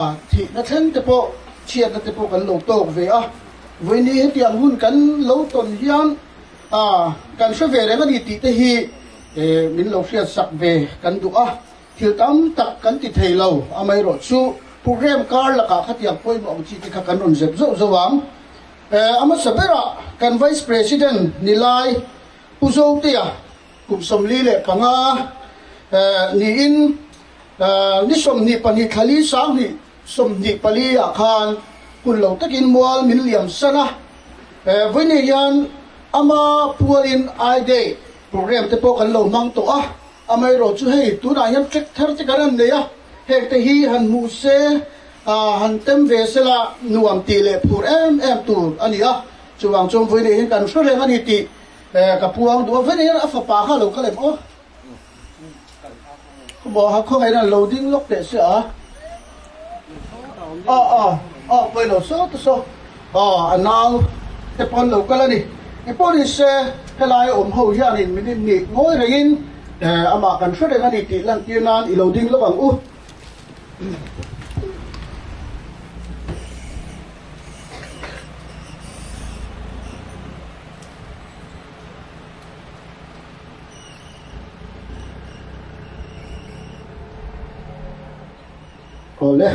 Thihna thleng te pawh, chhiatna te pawh kan lo tawk ve a. Vawiini hetiang hun kan lo tawn hian kan hre ve reng a ni tih te hi min lo hriatsak ve kan duh a. Thil tam tak kan ti thei lo, amaherawhchu program kar lakah khatiang pawimawh ang chi te kha kan rawn zep zauh zauh ang. A hmasa berah kan Vice President ni lai Pu Zotea kum 45 niin Ni 22 thlali 2024 ah khan hun lo takin mual min liam san a, vawiin hian ama pualin I Day program te pawh kan lo hmang tawh a, amaherawh chu hei tunah hian track thar te kan han nei a, heng te hi han hmuh se han tem ve se la nuam tih leh phur em em tur a ni a, chuvang chuan vawiin hian kan hre reng a ni tih ka puang duh a, vawiin hian a fapa kha a lo kal em aw? Maw khawngaih in an lo ding lawk teh se a. A a a pawi lo saw ta saw. A a nau te pawh an lo kal a ni. Eng pawh ni se helai awm ho hianin min in nih ngawi rengin amah kan hre reng a ni tih lantir nan i lo ding lawk ang u. Awle.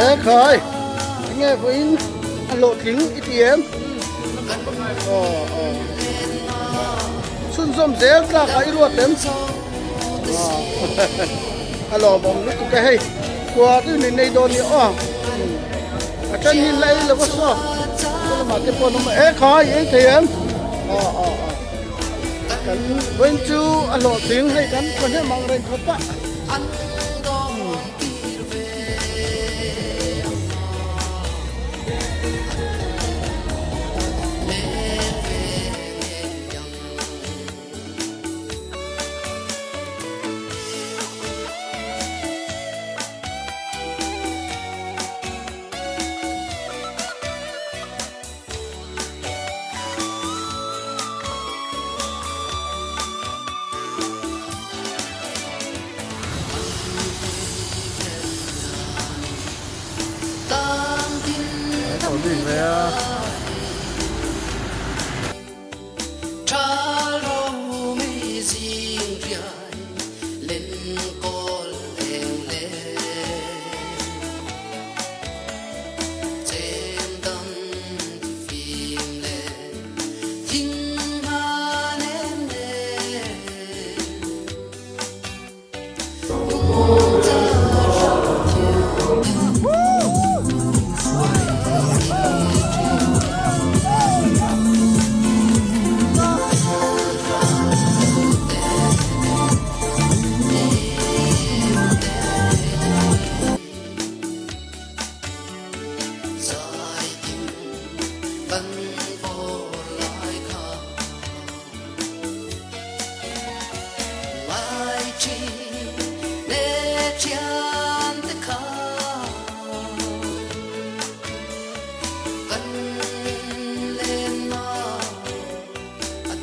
Ekhai, enge vawiin a hlawhtling i ti em? Aw aw. Chhunzawm zel tlak ah i ruat em? A lawmawm lutuk e hei. Khua chu min nei dawn nia aw. A then hi la ei lo a saw. Lamah te pawh an awm a. Ekhai, i ei thei em? Aw aw aw. Kan vawiin chu a hlawhtling hei kan thawhnem ang reng khawp a.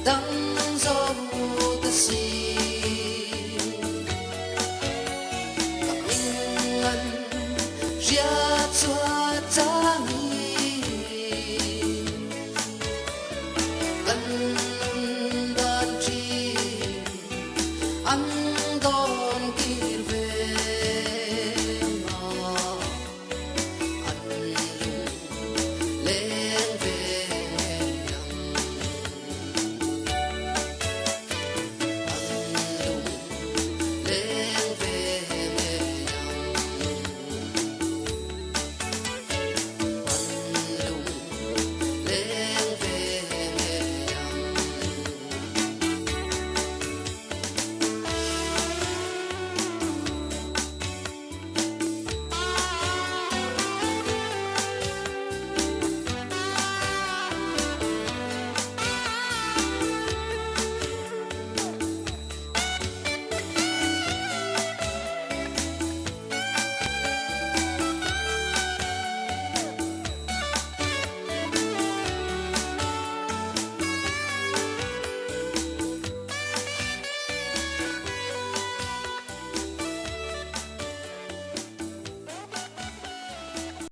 Dang zo ta si.